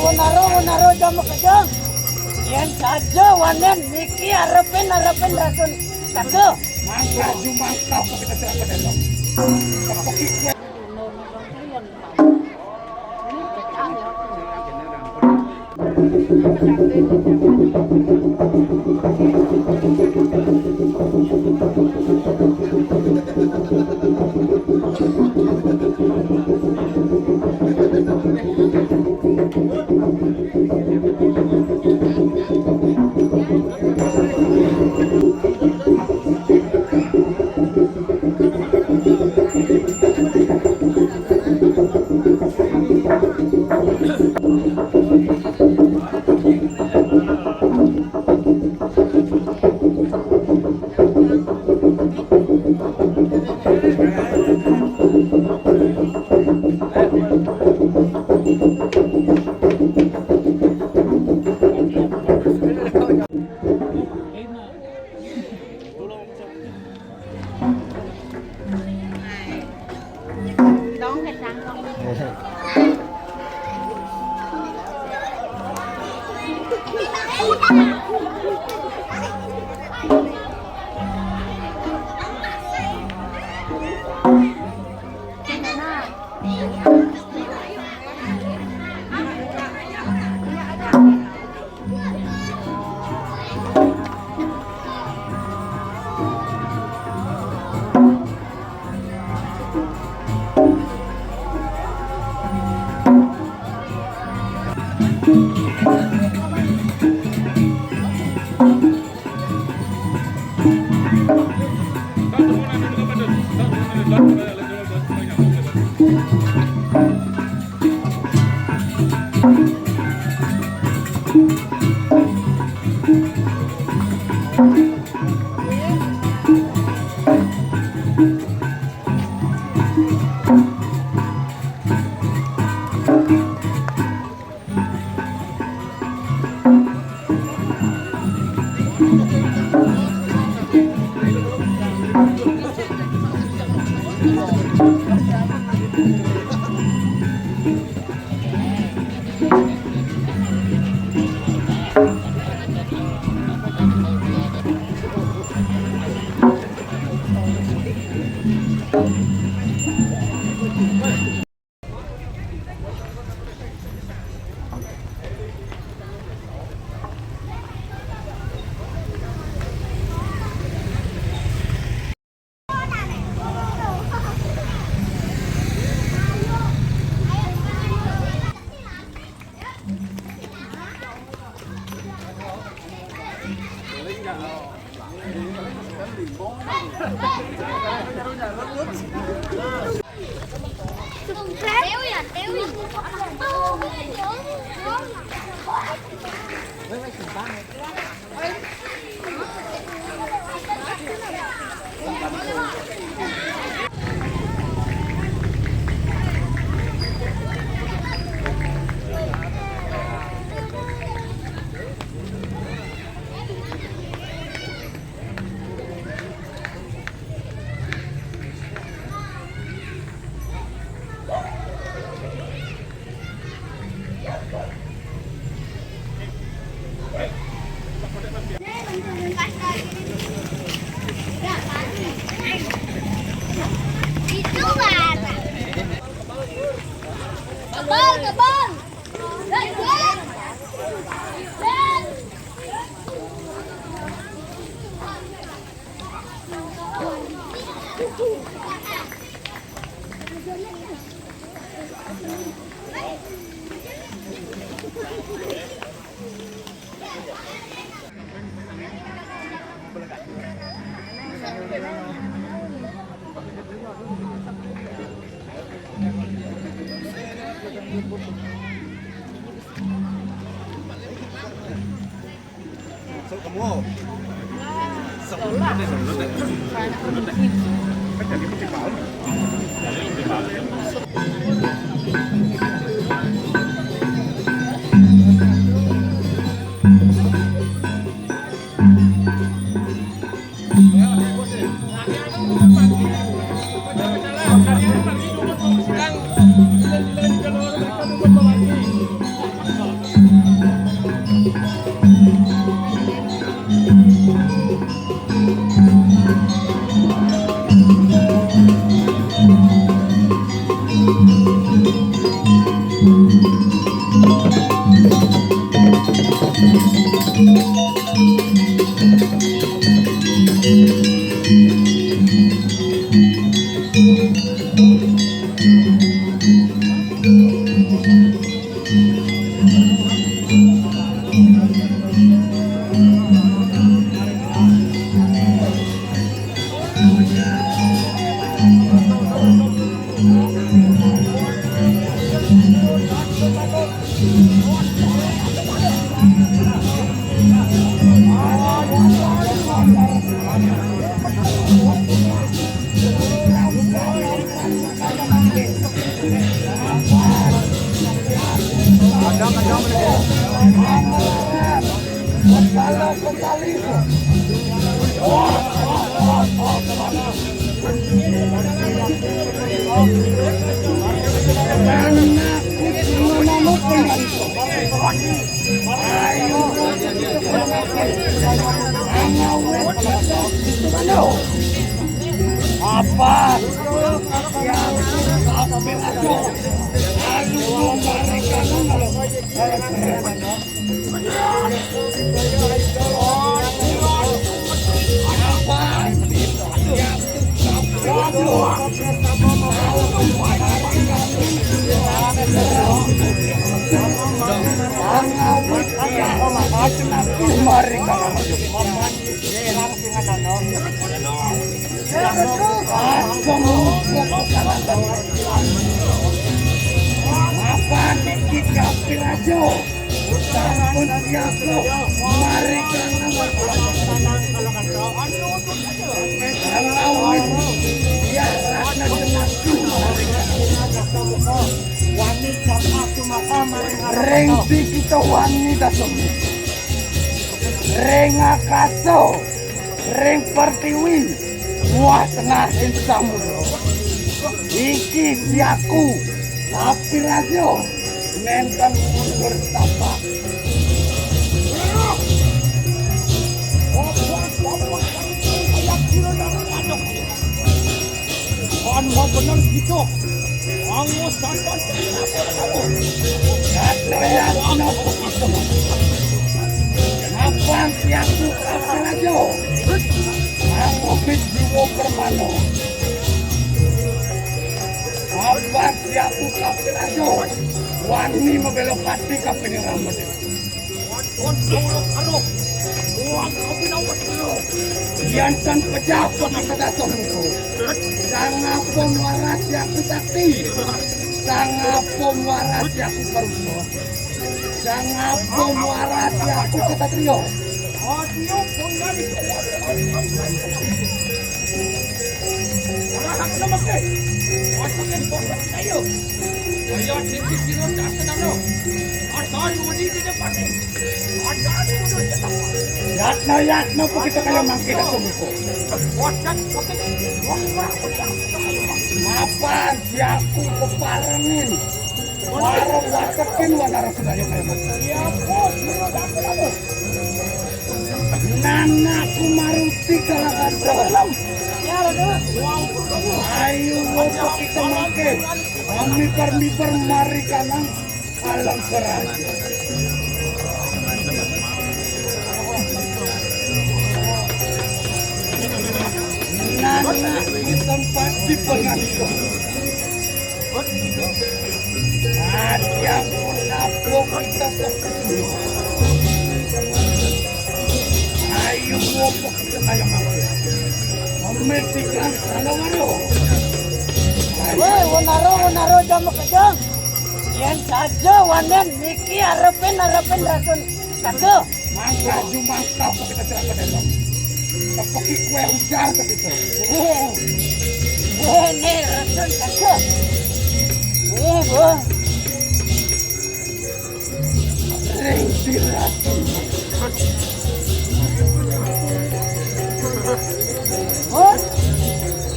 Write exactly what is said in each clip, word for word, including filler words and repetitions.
Naro, naro jam makejang. Yen saja wanen niki arepin, arepin rasun. Satu. Mangga jumangkau kita tidak pedelo. Tepeki kue. Itu barang. Kebal, kebal. Apa? Mari, apa niki kapil aja? Sampun siap, mari, kalau wis, ya, rasa jelas. Ring di kita wani dasem. Ring akasa, ring pertiwi, muah tengah ing samudra. Iki siaku, tapi raja, nenten mundur tapak. Kon mau bener gitu. Angus tanpa. Apa siaku kapil aja? Aku wis jiwa permana. Apa siaku kapil aja? Wani membela pati kapil rambut. Yan tan pejah pun kata somuku. Sangapa muara siaku sakti. Sangapa muara siaku karupa. Sangapa muara siaku kesatria. Yatna, yatna, pokita kaya mangke dasa muka. Mapan siaku peparengin. Warung watekin wanara sedaya kaya mangke. Nanaku maruti kalakan dalam. Ayo, pokita mangke. Kami permiper mari kanang alam keraja. Nana di tempat di pengantin. Aja pun lapuk kita. Ayo, ngopok kita kayak apa? Memetikan kalau ayo. Weh, wanara, wanara, jamu kejang. Yen saja wanen niki arepin, arepin racun kado. Mangkaju mangkap kita cerita desa. Tepeki kue ujar ke situ. Eh, eh, ini racun kado. Eh, bu. Ring diracun. Mut.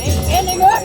Ring kene, Mut.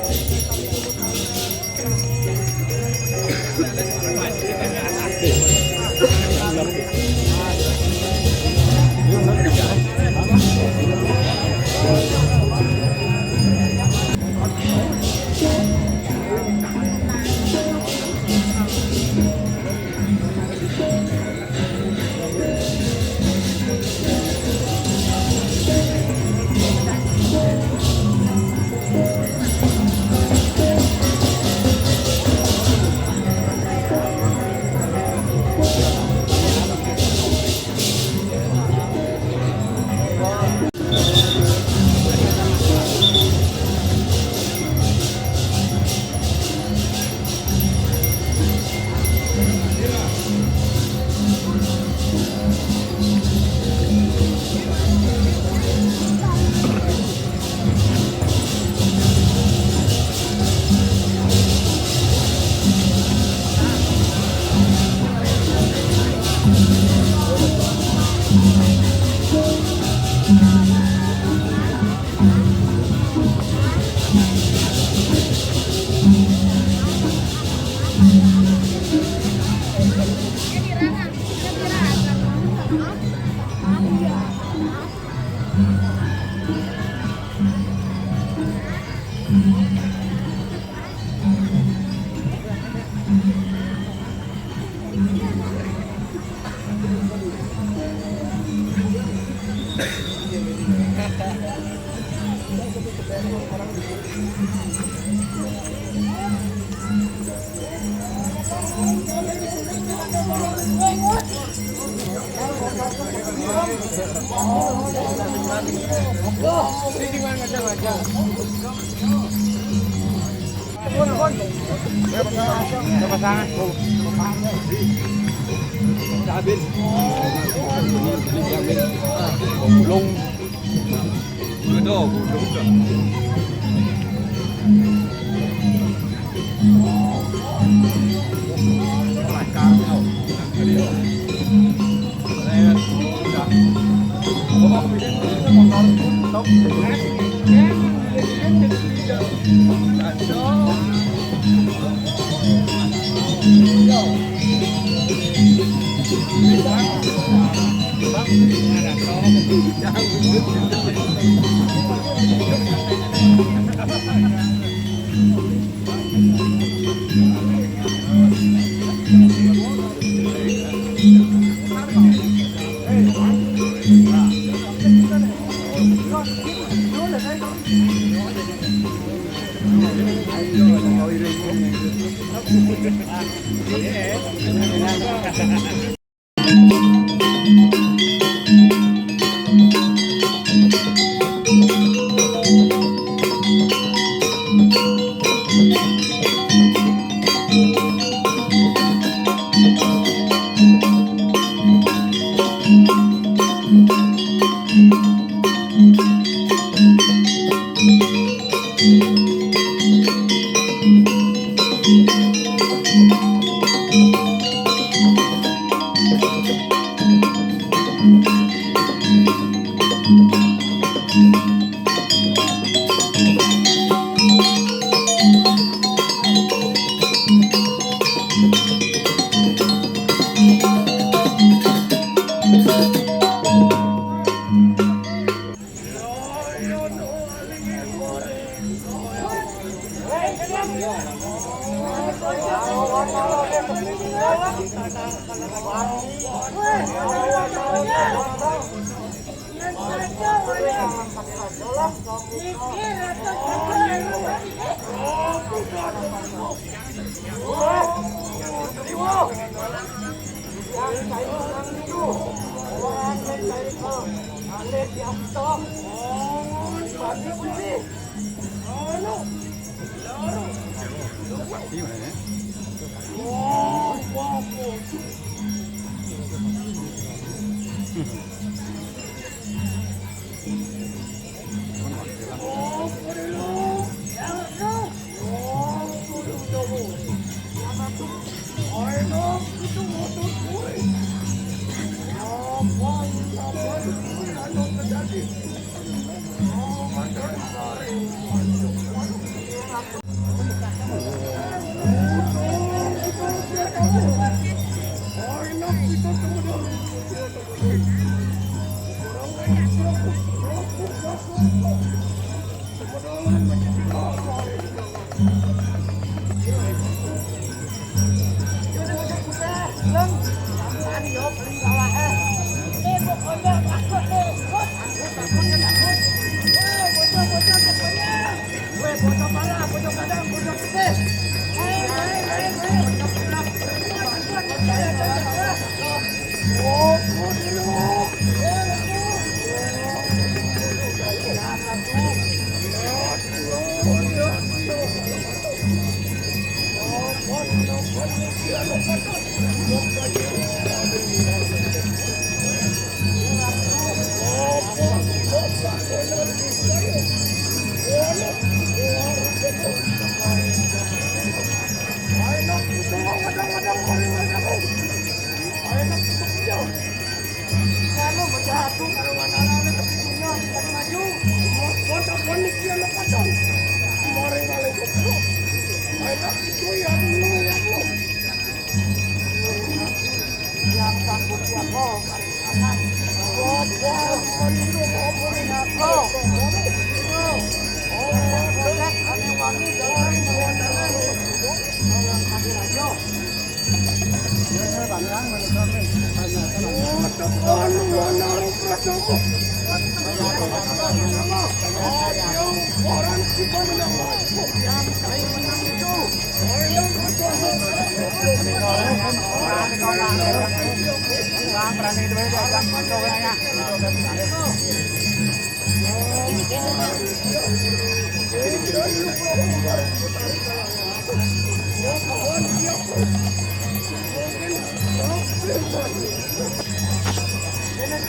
Ini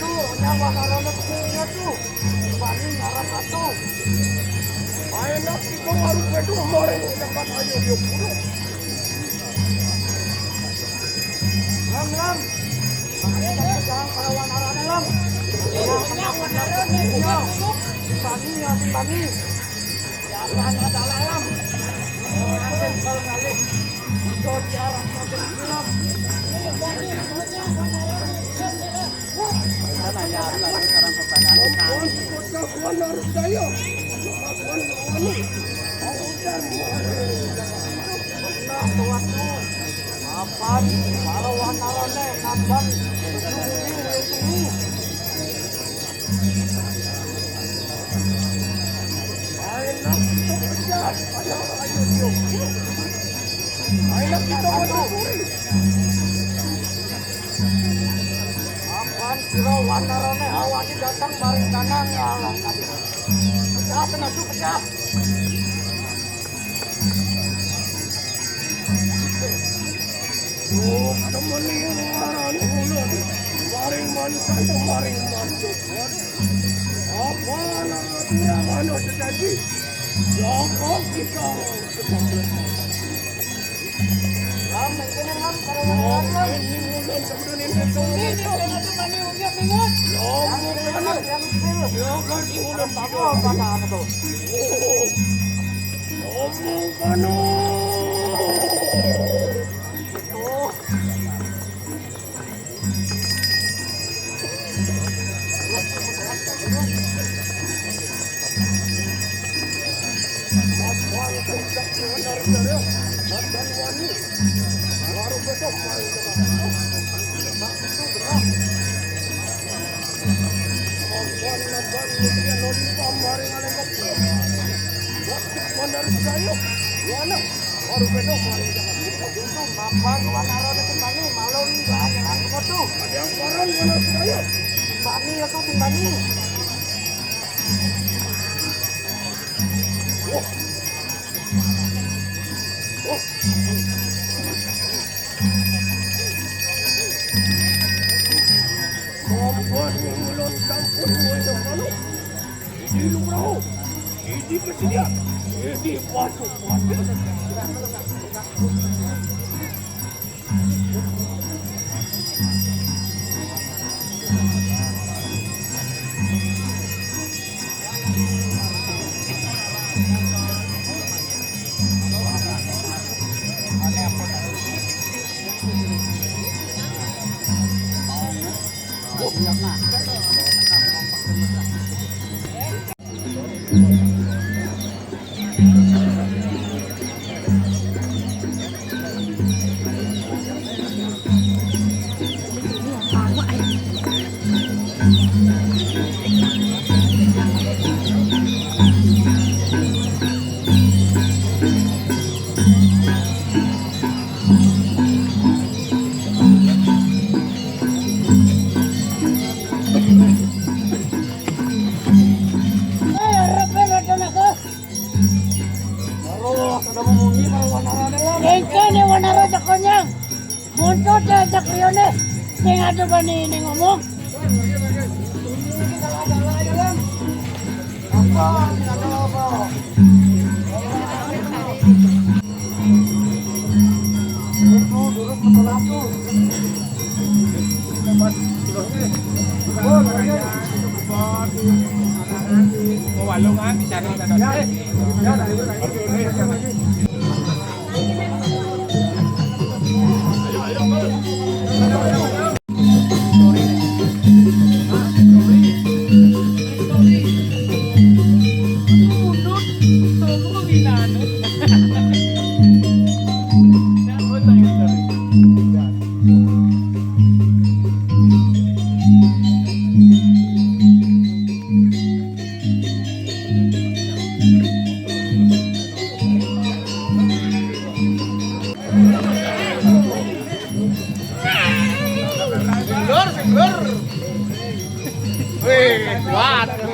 tuh, nyawa karena tuh. Bani ngaran ratu. Ayeuna kita baru gaduh maring tempat ayo dia buruk. Lam, lam. Jangan kalawan arane, lam. Ya, kena bener. Ya. Bani, ya, bani. Jangan ada lam. Nanti kalau ngalih. Itu diarah makin lam. Sana ya, lam, sekarang pertanyaan. Wan harus daya. Wan wani. Udan. Nah, tuanku. Mapan, para wanarane, mapan. Ayo, kita kejar. Ayo, ayo, ayo. Ayo, kita mencuri. Mapan, sira wanarane awake datang maring kanang ya, alang tadi. Pecah, pecah, pecah. Oh, temen ini ngaran ulun. Maring mantan, maring mantan. Apa anak kurang anu sedaji? Jaga kita. Lam, mungkin lam, kalau lam. Ini ulun kemudian ini. Ini, ini, ini, ini, ini, ini. Lam, lam, lam. Ya, kan ulun apa, apa, apa tuh? Oh. Omong kono. Mapan wanarane kembali, malu nih, banyak yang foto. Ada yang parang mana saya? Timbani ya tuh, timbani. Wah. Wah. Mapan ulun sampun wayah malu. Siji lumrah, siji kesedihan, siji batu mati. Engke ne wanara jakonyang. Muntut ya jak lione. Sing ado bani ne ngomong. Wih, waduh.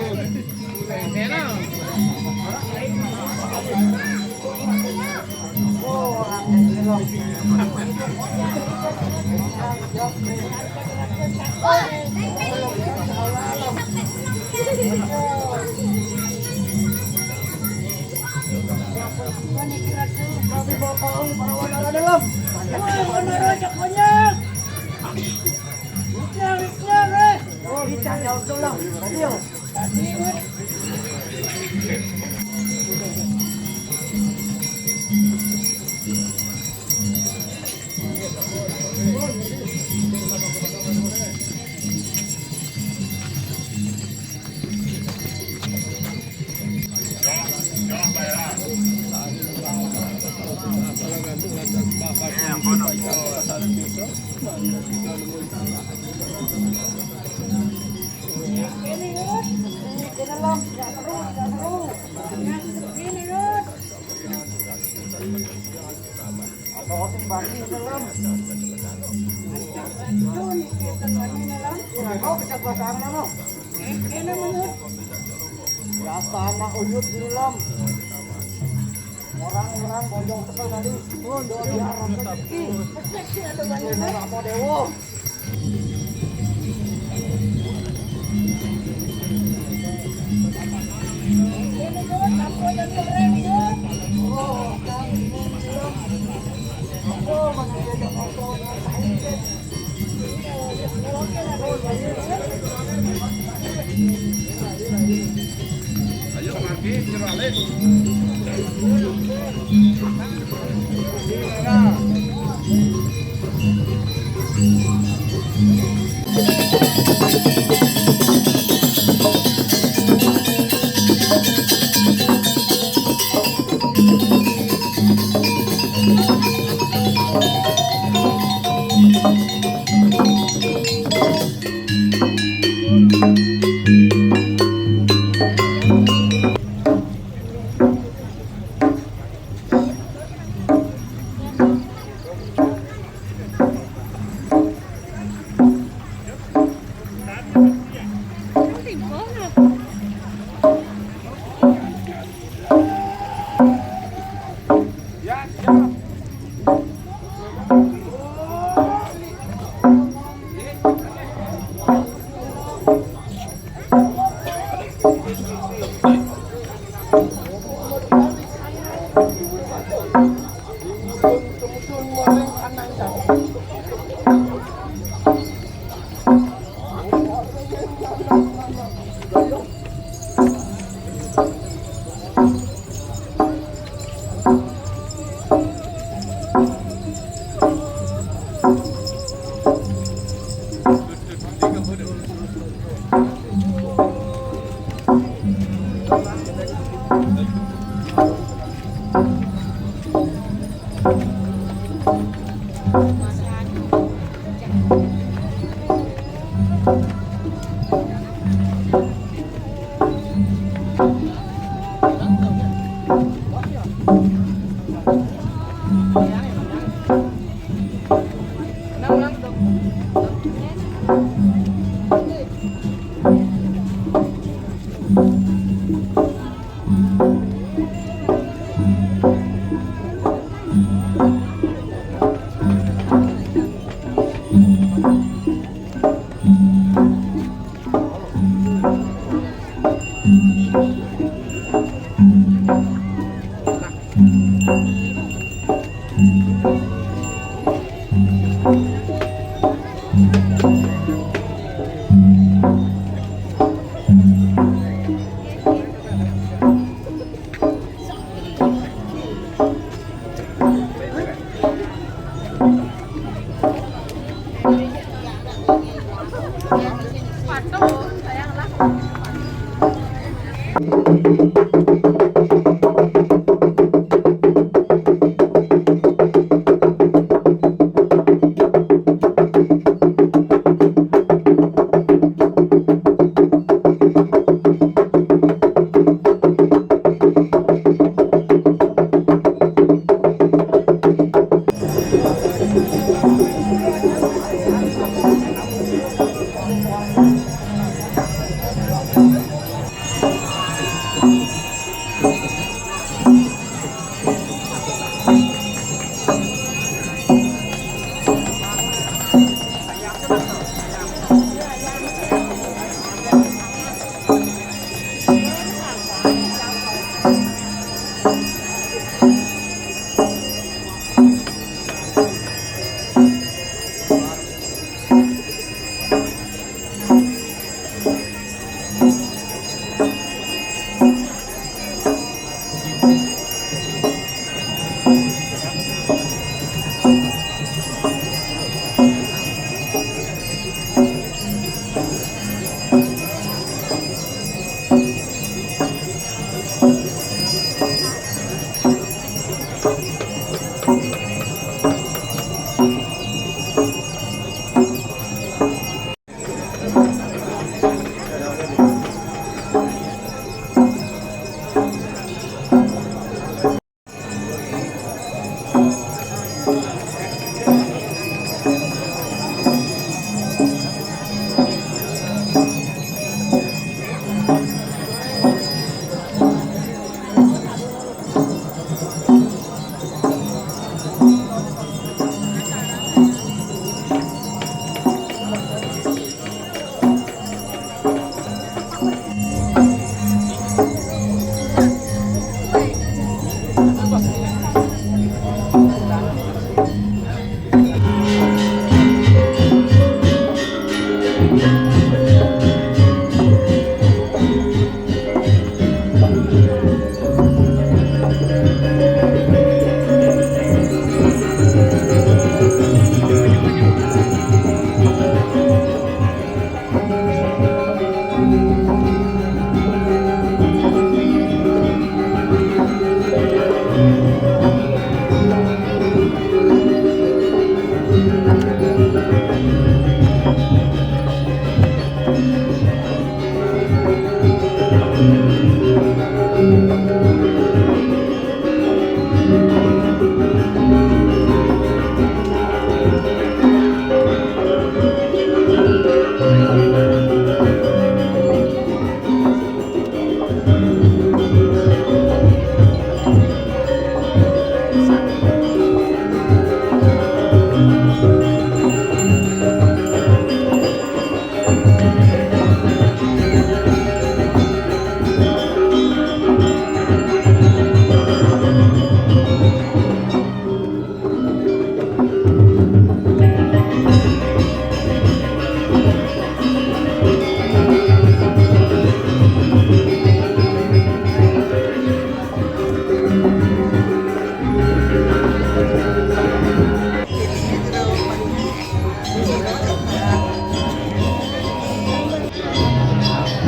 Biasa anak uyut di dalam. Orang-orang bojong tekel tadi. Oh, doa di arah rezeki. Rezeki ada banyak. Ini Ramo Dewo.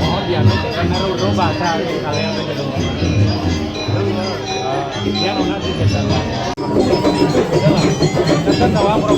Mohon dianu karena rubah bahasa kalian itu. Eh, dia nona di desa. Kita tahu apa?